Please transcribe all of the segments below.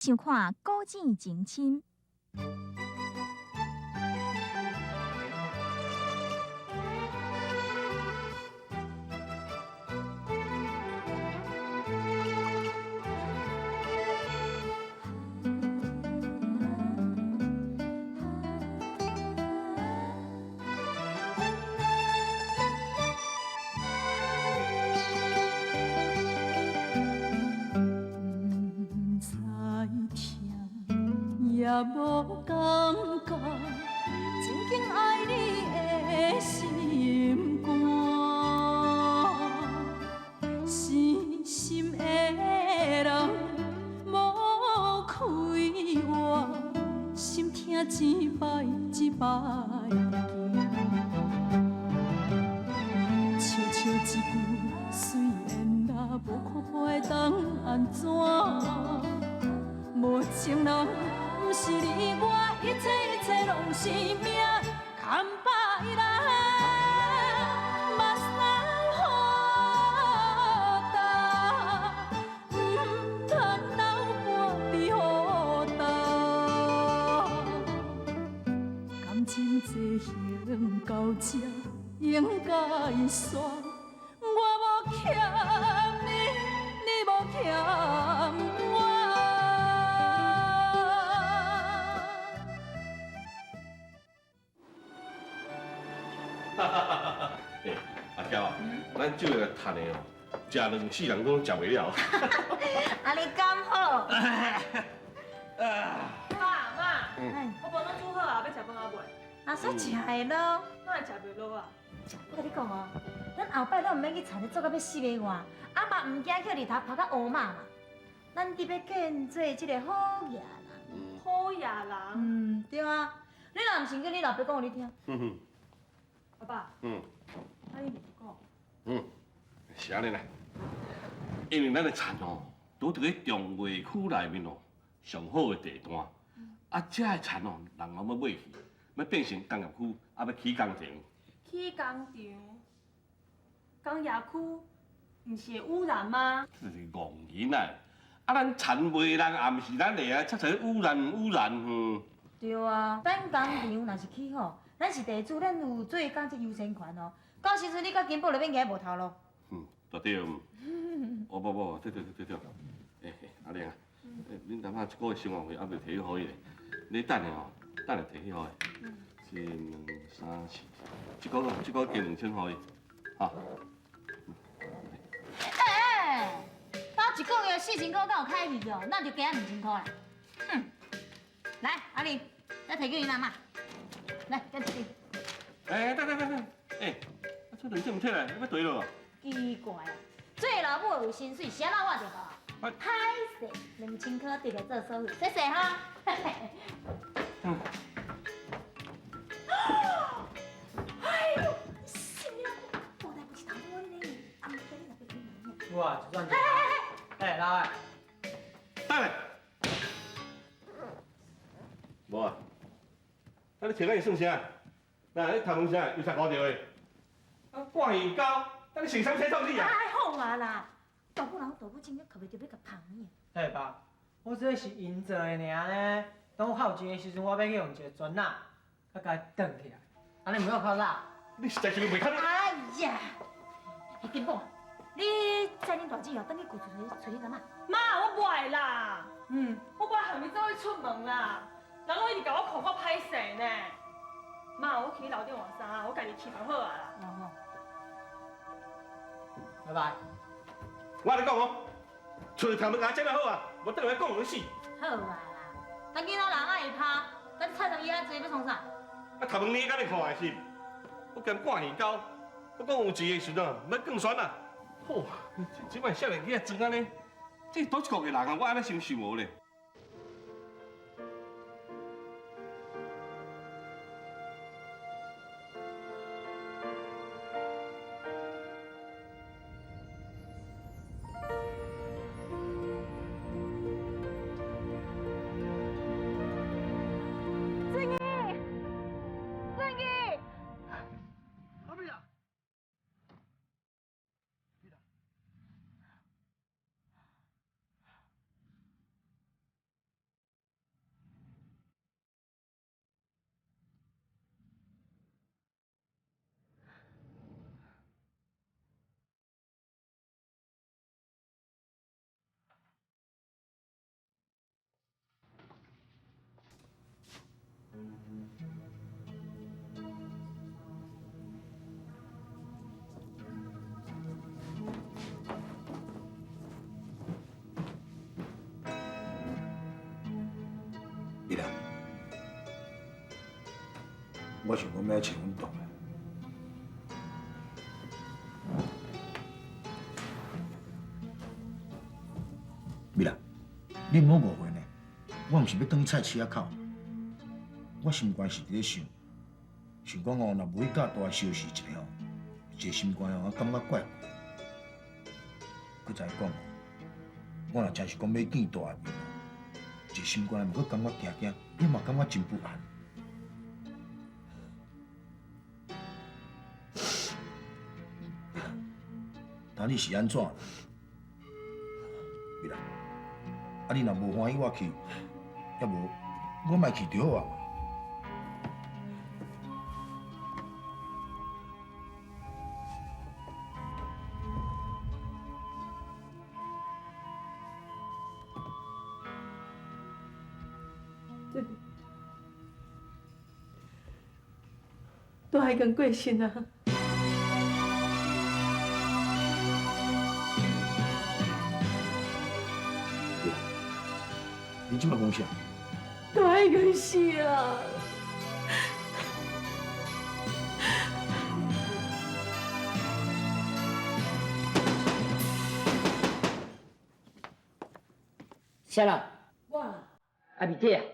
想看古井情深。也無感覺，真緊愛你的心肝，死心的人無開活，心疼一擺一擺行。笑笑一句虽然啦，無看破會當按怎？無情人。毋是你我，一切一切攏是命，牽擺來，目屎雨焦，毋通流半滴雨焦。感情进行到這應該煞，我無欠你，你無欠我。欸，阿嬌啊，咱這個趁的哦，食兩世人都食袂了。按呢敢好？爸媽，我飯攏煮好啊，欲食飯啊未？阿說食會落。哪會食袂落啊？我共你講哦，咱後擺攏毋免去田咧做甲欲死的活，啊嘛毋驚予日頭曬甲烏麻嘛。咱得欲變做這个好野人。好野人？嗯，對啊。你若毋信，叫你老爸講予你聽。阿爸。啊，你毋講。是按呢啦，因為咱的田哦，拄佇咧重劃區內面哦，上好的地段。啊，這个田哦，人攏欲買去，欲變成工業區，啊，欲起工廠。起工廠？工業區毋是會污染嗎？這是戇囡仔，啊，咱田賣人也毋是咱的啊，才才污染污染嗯。對啊，咱工廠若是起好，咱是地主，咱有做工這優先權哦。到時陣你佮金寶就免行無頭路。嗯，對對。哦無無，對對對對對。欸，阿玲啊，恁阿媽一個月生活費還袂提去予伊咧，你等下吼，等下提去予伊。一、兩、三、四，這個月加2000予伊，哈。欸，包一個月4000塊，敢有開去哦？那就加2000塊啦。哼，來，阿玲，再提給你阿媽。來，跟這裡。欸，等等等等，欸，啊，這2000毋摕來，你欲綴落？奇怪啊，做老母有薪水，啥人我就無。歹勢，2000塊直來做所費，謝謝哈。哎呦，死啦！布袋不是頭路呢，啊，毋驚你若欲去問。有啊，就算。欸，老艾。等下。無啊，啊你揣咱會算啥？那你頭毛啥？油漆糊著的。啊，掛魚膠，啊你穿啥物創你啊？哎，好啊啦，大母人大母真正哭袂著欲共捧你。嘿爸，我這是𪜶做的爾呢。當我較有錢的時陣，我欲去用一个磚仔，佮共伊轉起來，按呢毋會較辣。你實在是袂堪。哎呀，金寶，你載恁大姊哦，轉去舊厝揣恁阿嬤。媽，我無愛啦。我無愛和你做伙出門啦。人攏一直共我看我歹勢呢。媽，我去樓頂換衫，我家己去就好啊啦。哦。拜拜。我共你講哦，出去頭毛共剪就好啊，無轉來講就死。好啊啦，等囡仔人仔會拍，等菜場伊遐濟欲創啥？啊，頭毛你敢會看的是？我兼掛耳膠，我講有錢的時陣啊，欲更選啊。好，這擺少年囡仔裝按呢，這是佗一國的人啊，我按呢傷受無咧。美蘭，我想講欲來揣阮同學。美蘭，你毋好誤會呢，我毋是欲轉去菜市仔口，我心肝是佇咧想，想講哦，若無去佮大相視一下哦，一个心肝哦，我感覺怪怪。閣再講哦，我若真是講欲見大面哦，一个心肝嘛閣感覺驚驚，你嘛感覺真不安。那你是按怎？美蘭，啊你若無歡喜我去，抑無我莫去就好啊嘛。對，大已經過身啊。你這擺講啥？大已經死啊！啥人？我。阿美姐啊。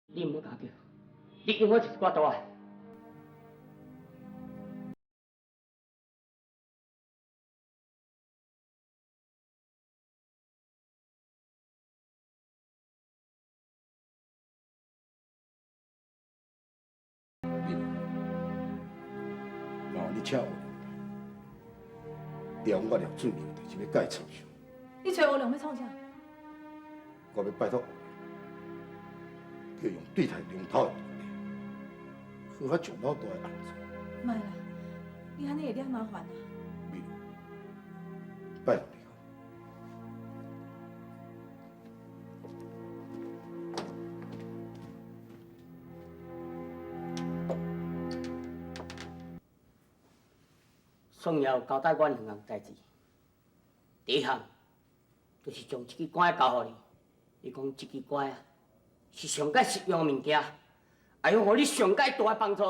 你毋好共叫，你永遠就是我大的。麻煩你請吳良，調我廖俊明就是欲共伊创想。你揣吳良欲創啥？我欲拜託吳良，叫用對待龍頭的道理，好好將老大的案子。莫啦，你按呢會惹麻煩啊！美拜託你。宋爺有交代阮兩項代誌，第一項就是將這支竿仔交予你。伊講這支竿仔是上蓋實用的物件，會用予你上蓋大的幫助。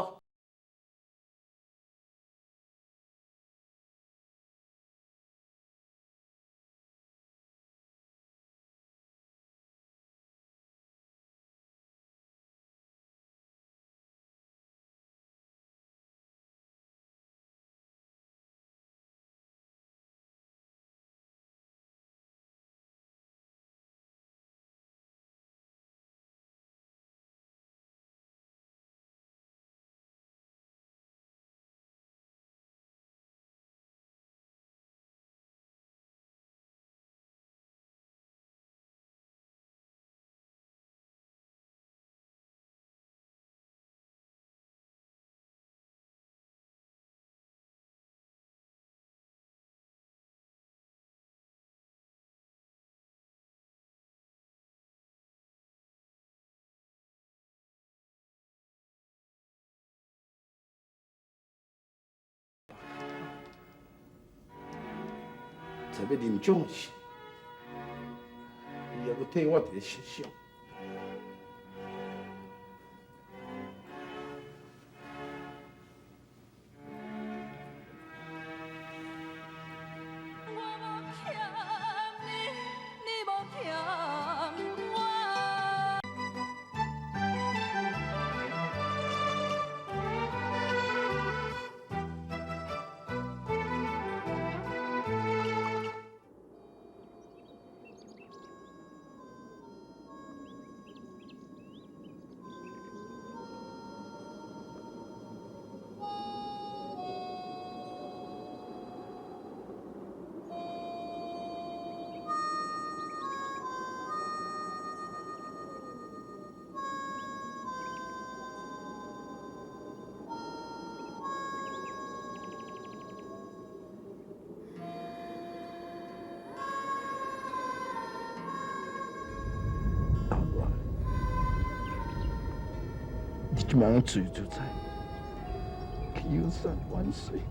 才欲临终的时，伊犹阁替我伫咧设想。我无欠你，你无欠我。阿母，你这马自由自在，去游山玩水。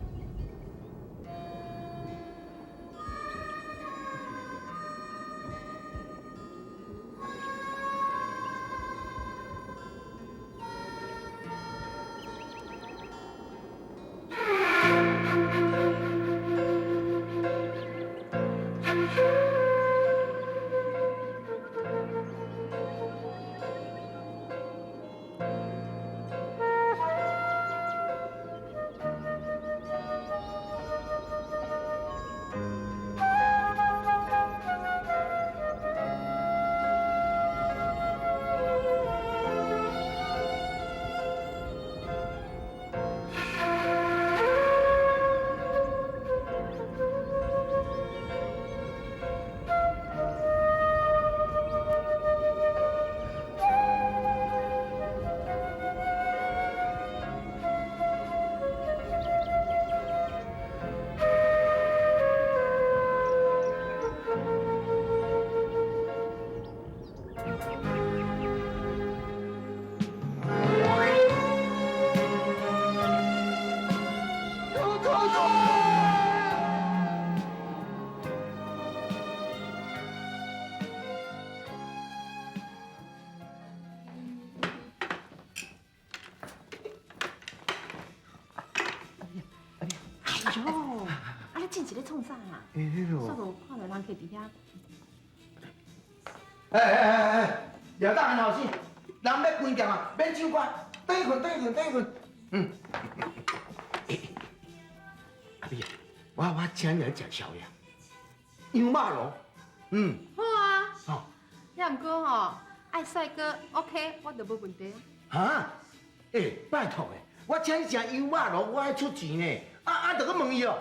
哎呦，啊你进是咧创啥啊？煞无看到人客伫遐。哎哎哎哎，廖大人后生，人欲关店啊，免唱歌，转去困，转去困，转去困。嗯。阿美啊，我请你来食宵夜，羊肉炉。嗯。好啊。哦。也毋过吼，爱帅哥 OK，我就无问题啊。哈？欸，拜托的，我请你食羊肉炉，我爱出钱呢。啊啊，就阁问伊哦。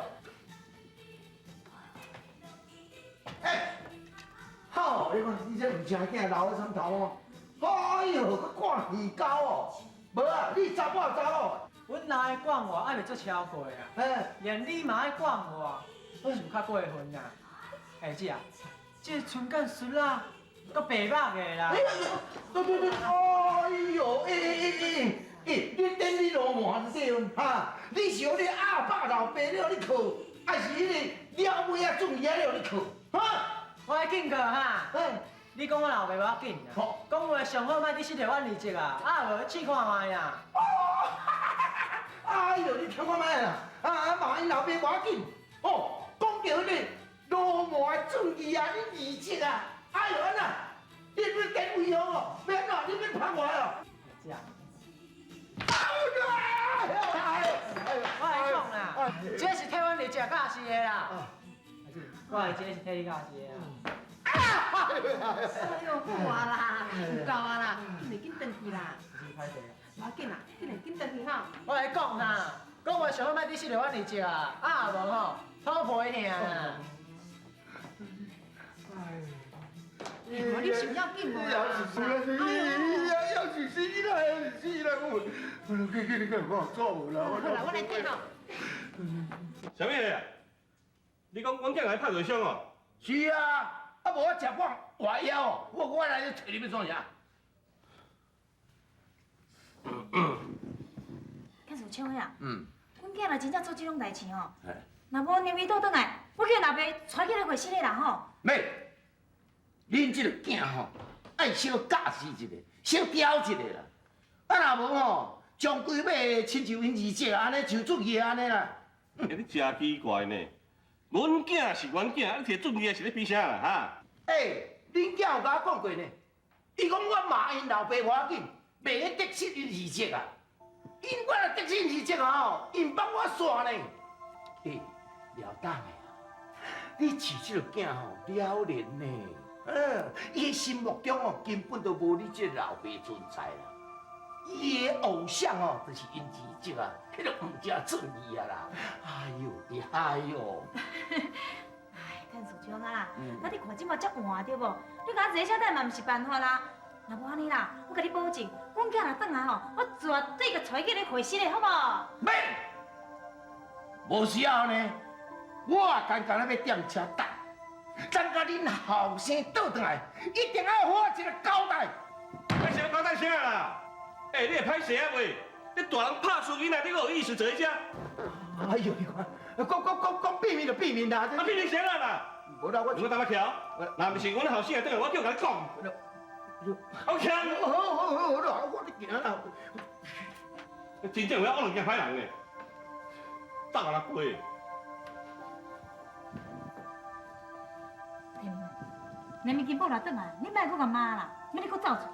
欸，好，你看你这毋正经老咧参头哦。哎哟，阁挂鱼钩哦。无啊，你查某查某。阮老爱管我，还袂足超过啊。连你嘛爱管我，我是有较过分啊。欸姐啊，这春干孙啊，阁白目的啦。对对对，哎呦，欸欸欸欸，你等你老麻对哈？你是予你阿爸老爸了你靠，还是彼个鸟尾仔准爷了你靠？哈？我来警告哈，你讲我老爸无要紧啊，讲话上好莫你失着阮二叔啊，啊无试看觅啦。哎呦，你听看觅啦，啊啊骂𪜶老爸无要紧，哦，讲到彼个罗麻准义啊，恁二叔啊，哎呦按怎？你欲点威风哦？欲按怎？你欲拍我哦？这样。我来讲啦，这是替阮二叔教示的啦。我来这是替你教示的啦。哎呦，好啊啦，有够啊啦，紧来紧转去啦。无要紧啦，紧来紧转去吼。我来讲啦，讲话上好莫你失着阮二叔啊，啊无吼，讨皮疼啦。无你想要紧无啦？要是死啦，要是死啦，要是死啦，我我去去你个我做啦。好啦，我来听吼。啥物啊？你讲阮囝共你拍受伤哦？是啊，啊无我食饱活枵哦，我来揣你欲创啥？敢是有枪的啊？嗯。阮囝若真正做这种代志吼，若無連伊倒轉來，我叫老爸帶起來會室的啦吼。妹，恁這个囝吼，愛小教示一下，小教一下啦。啊，若無吼，將規尾親像𪜶二姐按呢，像俊義按呢啦。欸，你誠奇怪呢，阮囝是阮囝，啊，你提俊義是咧比啥啦？哈？欸，恁囝有共我講過呢，伊講我罵𪜶老爸無要緊，袂去得失𪜶二姐啊。𪜶我若得失𪜶二姐吼，𪜶幫我煞呢。欸，廖董的啊，你飼這个囝吼了然呢，嗯，伊心目中哦根本就無你這个老爸存在啦。伊的偶像哦，就是𪜶二姐啊，彼个毋正俊義啊啦。哎呦，哎呦！哎，陳處長啊，那你看這馬遮換對無？你共我坐車等嘛毋是辦法啦。若無按呢啦，我共你保證，阮囝若轉來吼，我絕對共帶去你會室的，好無？免，無需要呢。我也干焦咧欲踮遮等，等甲恁後生倒轉來，一定愛予我一個交代。歹勢交代啥啦？欸，你會歹勢啊未？你大人拍輸囡仔，你閣有意思坐佇遮？哎呦，你看，講講講講秘密就秘密啦。啊，秘密啥啦啦？無啦，我我等下徛。若毋是阮後生來轉來，我叫共你講。我徛。好好好好啦，我咧行啦。真正有影，我兩驚歹人呢，走啊啦過。連物金寶若轉來，你莫閣共罵啦，免你閣走出去。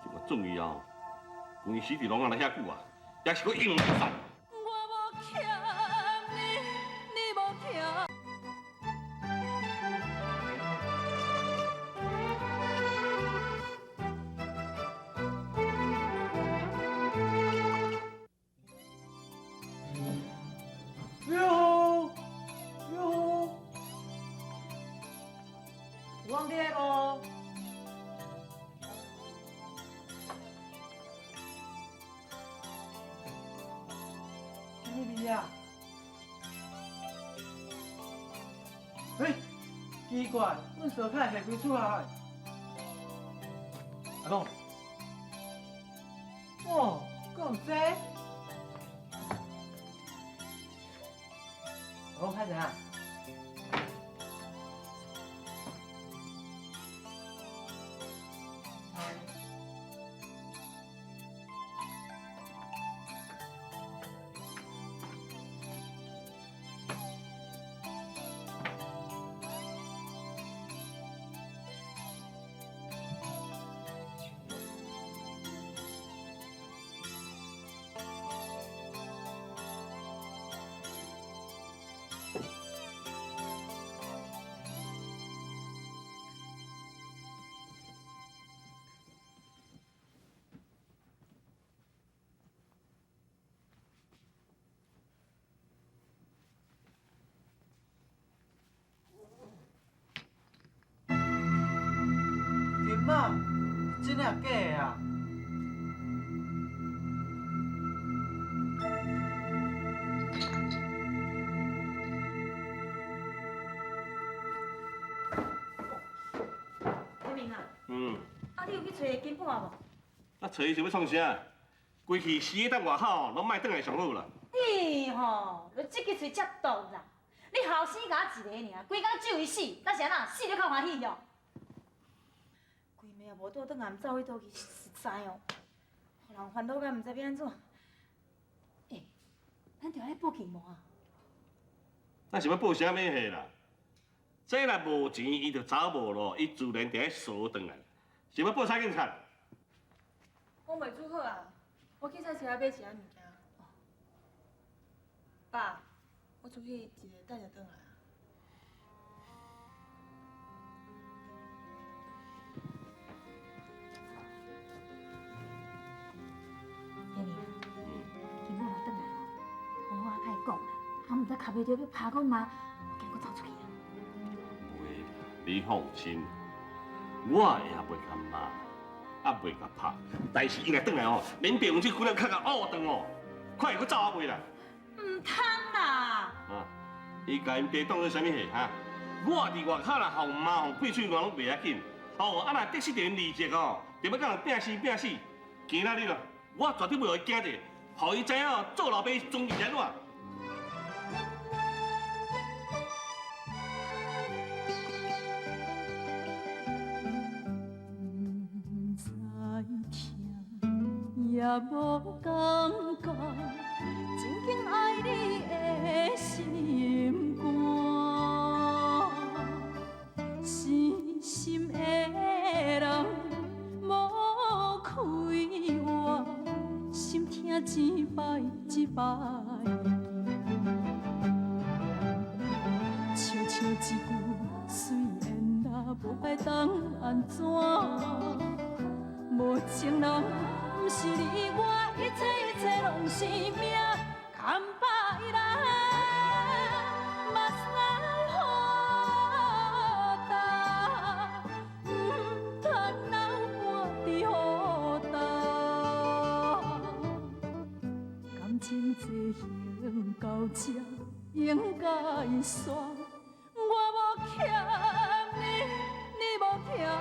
這個俊義哦，規時佇攏仔來遐久啊，也是閣硬來散。我無欠你，你無欠。哟哟，有人佇咧無？啥物味啊？欸，奇怪，阮锁卡会开出来。阿公，哦，阁有这个？阿公歹势啊？金仔，真的抑假的啊？天明啊，啊，你有去揣金寶啊無？啊，揣伊是欲創啥？規氣死咧等外口，攏莫轉來上好啦。你吼，就這支喙遮毒啦！你後生共我一個爾，規工咒伊死，但是按怎死得較歡喜哦？規暝也無倒轉來，毋走去佗去，實在哦，予人煩惱甲毋知欲按怎。欸，咱著愛報警無啊？咱是欲報啥物貨啦？這若無錢，伊就走無咯，伊自然就愛趖轉來。是欲報啥警察？我袂煮好啊，我去菜市仔買一仔物件。爸，我出去一下，等下轉來啊。天明啊，金寶若轉來吼，好好仔佮伊講啦，啊，毋知卡袂著欲拍阮媽，我驚閣走出去啊。袂啦，你放心，我也袂共罵，也袂共拍，但是伊若轉來吼，免白用這幾粒較共烏斷哦，看伊閣走啊袂啦？毋通啦！啊，伊共𪜶爸當做啥物貨哈？我佇外口若予罵予屁喙爛攏袂要緊，哦，啊若得失著𪜶二姐哦，就欲共人拚生拚死，驚哪你咯？我絕對袂予伊驚著，予伊知影做老爸尊嚴是按怎。無感覺，真緊愛你的心肝。死心的人無開活，心疼一擺一擺記。笑笑一句，雖然啦，無愛當按怎？無情人，毋是你我，一切一切攏是命。牽把伊來，目屎予焦，毋通流汗伫雨搭。感情進行到這，應該煞。我無欠你，你無欠我。